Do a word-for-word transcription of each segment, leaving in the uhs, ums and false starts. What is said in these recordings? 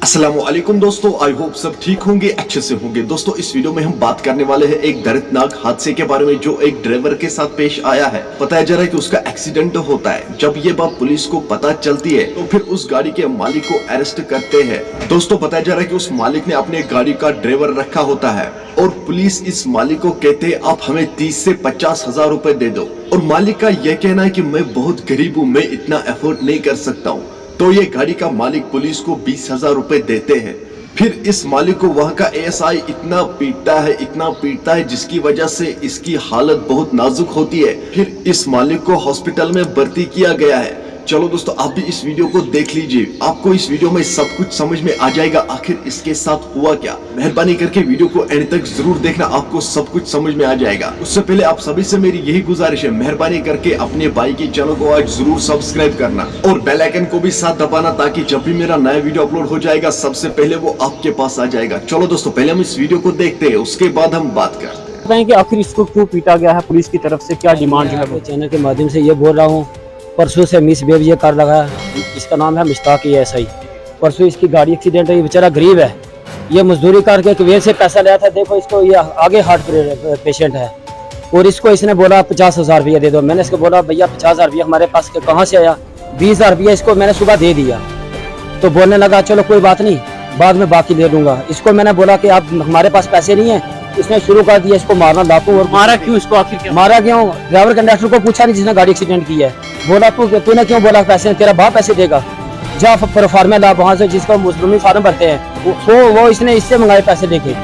अस्सलामुअलैकुम दोस्तों, I hope सब ठीक होंगे, अच्छे से होंगे। दोस्तों, इस वीडियो में हम बात करने वाले हैं एक दर्दनाक हादसे के बारे में जो एक ड्राइवर के साथ पेश आया है। बताया जा रहा है कि उसका एक्सीडेंट होता है। जब ये बात पुलिस को पता चलती है तो फिर उस गाड़ी के मालिक को अरेस्ट करते हैं। दोस्तों, बताया जा रहा है कि उस मालिक ने अपने गाड़ी का ड्राइवर रखा होता है और पुलिस इस मालिक को कहते हैं, आप हमें तीस से पचास हजार रुपए दे दो। और मालिक का यह कहना है कि मैं बहुत गरीब हूँ, मैं इतना अफोर्ड नहीं कर सकता हूँ। तो ये गाड़ी का मालिक पुलिस को बीस हजार रुपए देते हैं। फिर इस मालिक को वहां का एएसआई इतना पीटता है, इतना पीटता है, जिसकी वजह से इसकी हालत बहुत नाजुक होती है। फिर इस मालिक को हॉस्पिटल में भर्ती किया गया है। चलो दोस्तों, आप भी इस वीडियो को देख लीजिए, आपको इस वीडियो में सब कुछ समझ में आ जाएगा, आखिर इसके साथ हुआ क्या। मेहरबानी करके वीडियो को एंड तक जरूर देखना, आपको सब कुछ समझ में आ जाएगा। उससे पहले आप सभी से मेरी यही गुजारिश है, मेहरबानी करके अपने भाई के चैनल को आज जरूर सब्सक्राइब करना और बेल आइकन को भी साथ दबाना, ताकि जब भी मेरा नया वीडियो अपलोड हो जाएगा, सबसे पहले वो आपके पास आ जाएगा। चलो दोस्तों, पहले हम इस वीडियो को देखते हैं, उसके बाद हम बात करते हैं। बताएं कि आखिर इसको क्यों पीटा गया है, पुलिस की तरफ से क्या डिमांड जो है वो। चैनल के माध्यम से ये बोल रहा हूँ, परसों से मिसबिहेव ये कर रहा है, इसका नाम है मुश्ताक एएसआई। परसों इसकी गाड़ी एक्सीडेंट हुई, बेचारा गरीब है, ये मजदूरी करके कुवैत से पैसा लिया था। देखो इसको, ये आगे हार्ट पेशेंट है और इसको इसने बोला पचास हजार रुपया दे दो। मैंने इसको बोला भैया पचास हजार रुपया हमारे पास के कहाँ से आया? बीस हजार रुपया इसको मैंने सुबह दे दिया। तो बोलने लगा चलो कोई बात नहीं, बाद में बाकी दे दूंगा। इसको मैंने बोला कि आप हमारे पास पैसे नहीं है, इसने शुरू कर दिया इसको मारना लातू। और मारा क्यों इसको, आखिर क्या? मारा क्यों? ड्राइवर कंडक्टर को पूछा नहीं जिसने गाड़ी एक्सीडेंट की है। बोला तू, तूने क्यों बोला पैसे, तेरा बाप पैसे देगा, जा प्रोफार्मा ला वहां से जिसको मुस्लिम फार्म भरते हैं वो, वो इसने इससे मंगाए पैसे लेके।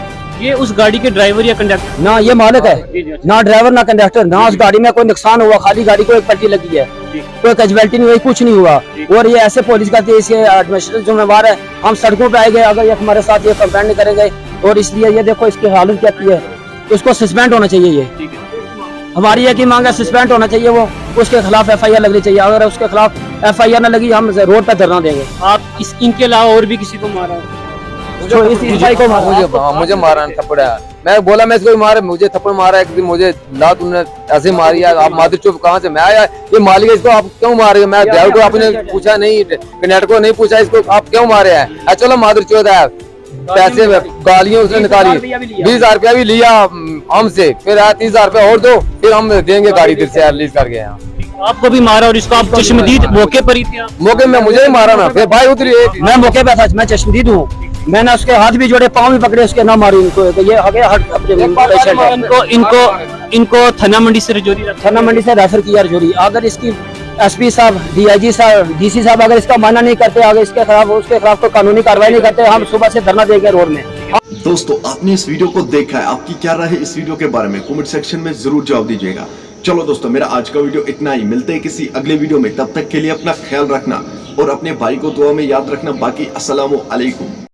ये उस गाड़ी के ड्राइवर या कंडक्टर? ना ये मालिक है, जी, जी, अच्छा। ना ड्राइवर ना कंडक्टर, ना उस गाड़ी में कोई नुकसान हुआ, खाली गाड़ी को एक पलटी लगी है, जी। कोई कैजुअल्टी नहीं हुई, कुछ नहीं हुआ। जी। और ये ऐसे पुलिस का, इसके एडमिनिस्ट्रेशन जिम्मेवार है। हम सड़कों पे आए गए, अगर ये हमारे साथ ये कंप्लेंट नहीं करेंगे, और इसलिए ये देखो इसकी हालत क्या की है, उसको सस्पेंड होना चाहिए। ये ठीक है। हमारी एक ही मांग है, सस्पेंड होना चाहिए वो, उसके खिलाफ एफआईआर लगनी चाहिए। अगर उसके खिलाफ एफआईआर ना लगी, हम रोड पे धरना देंगे। आप इस, इनके अलावा और भी किसी को मारा है? तो इस, इस भाई को मारा। मुझे, हाँ, मुझे मारा ना, थप्पड़ है। मैं बोला मैं इसको मारा, मुझे थप्पड़ मारा एक दिन, मुझे ला तूने ऐसे मारी है, आप मादर चोद कहाँ से? मैं आया, ये मालिक है, इसको आप क्यों मार रहे हो? मैं ड्राइवर को आपने पूछा नहीं, कंडक्टर को नहीं पूछा, इसको आप क्यों मारे हैं? अच्छा, चलो मादर चोद है, पैसे, गालियां उसने निकाली, बीस हजार रुपया भी लिया, हम्म, हमसे, फिर आया तीस हजार रुपया और दो, फिर हम देंगे गाड़ी, फिर से रिलीज करके यहाँ। आपको भी मारा और इसको आप चश्मदीद मौके पर ही थे आप? मौके में मुझे ही मारा ना, फिर भाई उधर ही एक मैं मौके पे था, मैं चश्मदीद हूँ। मैंने उसके हाथ भी जोड़े, पाँव भी पकड़े उसके, ना मारो इनको, तो ये आगे हट अपने पेशेंट है। इनको इनको इनको थाना मंडी से रजौरी रखा। थाना मंडी से रेफर किया रजौरी। अगर इसकी एसपी साहब, डीआईजी साहब, डीसी साहब अगर इसका मानना नहीं करते, अगर इसके खिलाफ, उसके खिलाफ कोई कानूनी कार्रवाई नहीं करते, हम सुबह से धरना देंगे रोड में। दोस्तों, आपने इस वीडियो को देखा है, आपकी क्या राय है इस वीडियो के बारे में? कमेंट सेक्शन में जरूर जवाब दीजिएगा। चलो दोस्तों, मेरा आज का वीडियो इतना ही। मिलते हैं किसी अगले वीडियो में, तब तक के लिए अपना ख्याल रखना और अपने भाई को दुआ में याद रखना। बाकी अस्सलाम वालेकुम।